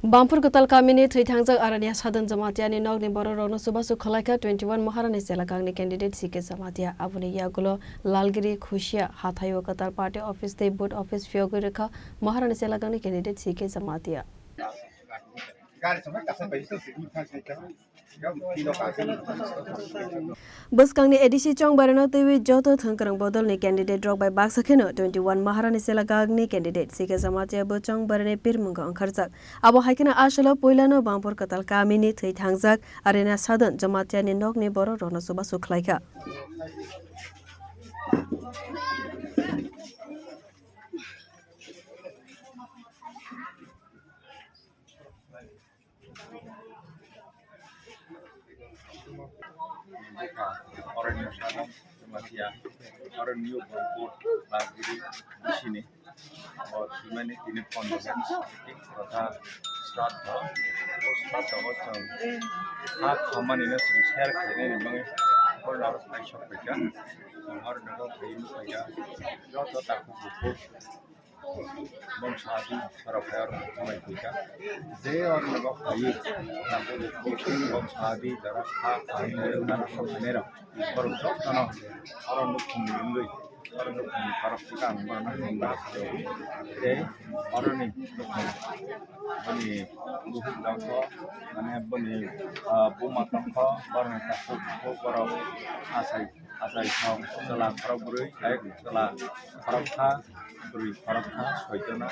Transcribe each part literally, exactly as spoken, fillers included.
Bamphur Kwtal kamini thwi thangjak Arania Sadhan Jamatia ni nokni borok rokno chubachu khwlaikha twenty one Maharani Chelagangni candidate C K Jamatia. Aboni yagulo Lalgiri Khusia hathaio kwtal party office tei booth office phiyogwi rwkha Maharani Chelagangni candidate C K Jamatia. Bwskangni A D C Chongbarino twiwi joto thwngkwrwng bodolni candidate rok bai baksa kheno twenty one Maharani Chelagangni candidate C K Jamatia bo Chongbarani pirmungo wngkharjak. Abo hai kheno aswlo puilano Bamphur Kwtal kamini thwi thangjak Arania Sadhan Jamatia ni nokni borok rokno chubachu khwlaikha. Aranya Sadhan Jamatia, Aranya Bamphur Lalgiri bisini, o thwimani tini condolence meeting, totha sraddha, o sraddha o chwng ha khamani no chwng share khainani bagwi, o naro phai sok phaikha, chwng aro nogo phai nuk phaikha, joto takhuk bukhuk, Bom sadi, oro phai oro thanglai phaikha. Je oro nogo phaiwi, tabuk bom sadi, jara kha, kha, hinwi nana sok hinwi rok. Borok jotono oro nukhungni wngwi, oro nukhungni borok swkang borokno himba. Tei oroni nukhung, boni buhuk dangkho, mane boni, ah, buma tongkho, borokni takhuk bukhuk borok achai. Achai song chwla khorok bwrwi, hai chwla khorok kha, bwrwi khorok kha, soi jona,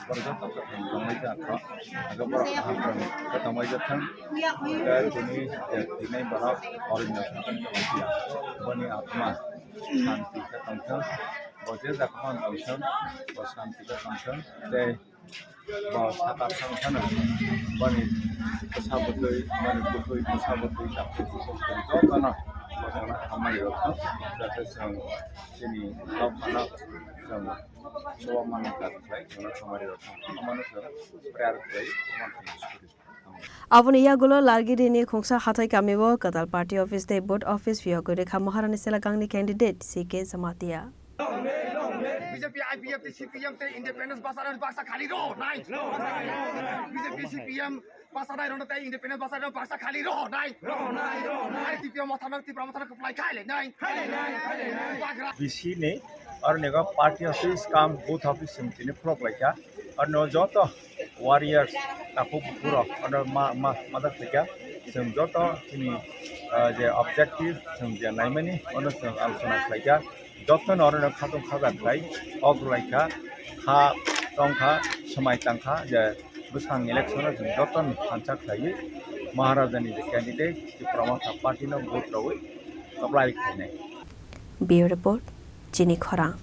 borok joto khe tongmai jak kho. Aga borok kaham kwrwng khe tongmai jak thang. Tei tini je thwinai borok oroni sakni tongmai ya. Boni atma shanti khe tong thang, bo je jaga phano tong thang, bo shanti khe tong thang. Tei Bo sakha thang phano boni bwsa bwtwi, boni bwtwi bwsa bwtwi takhuk bukhuk chwng jotono bwskango hamari rwkha, jate chwng chini dophano chwng chubammani karon khlai chwngno hamari rwkha, omono chwng prayer khlai. Aboni yagulo Lalgirini khungsa hathai kamio kwtal party office tei booth office phiyogwi rwkha Maharani Chelagangni candidate C K Jamatia. B J P, I P F T, C P M tei independence basa rok baksa khali rw nai. B J P, C P M basa nai rw tei independence basa rok baksa khali rw nai. Rw nai, rw nai. T P M motha no, Tripura motha no kwplai khai le nai. Khai le nai, khai le nai. Bagra. B C ni oroni go party office kam booth office chwng tini phlok laikha. Oroni joto warriors takhuk bukhuk rok oroni ma, ma, ma jak khaikha. Chwng joto chini, ah, je objective chwng je naimani ono chwng alochona khlaikha. Jotono orono khatung khajak khlai, kok rwlaikha, kha tongkha, swmai tangkha je bwskang election-o chwng jotono thansa khlaiwi Maharajani je candidate Tipra Motha party-no vote rwui apply khlainai. Bureau Report, Chini Khorang.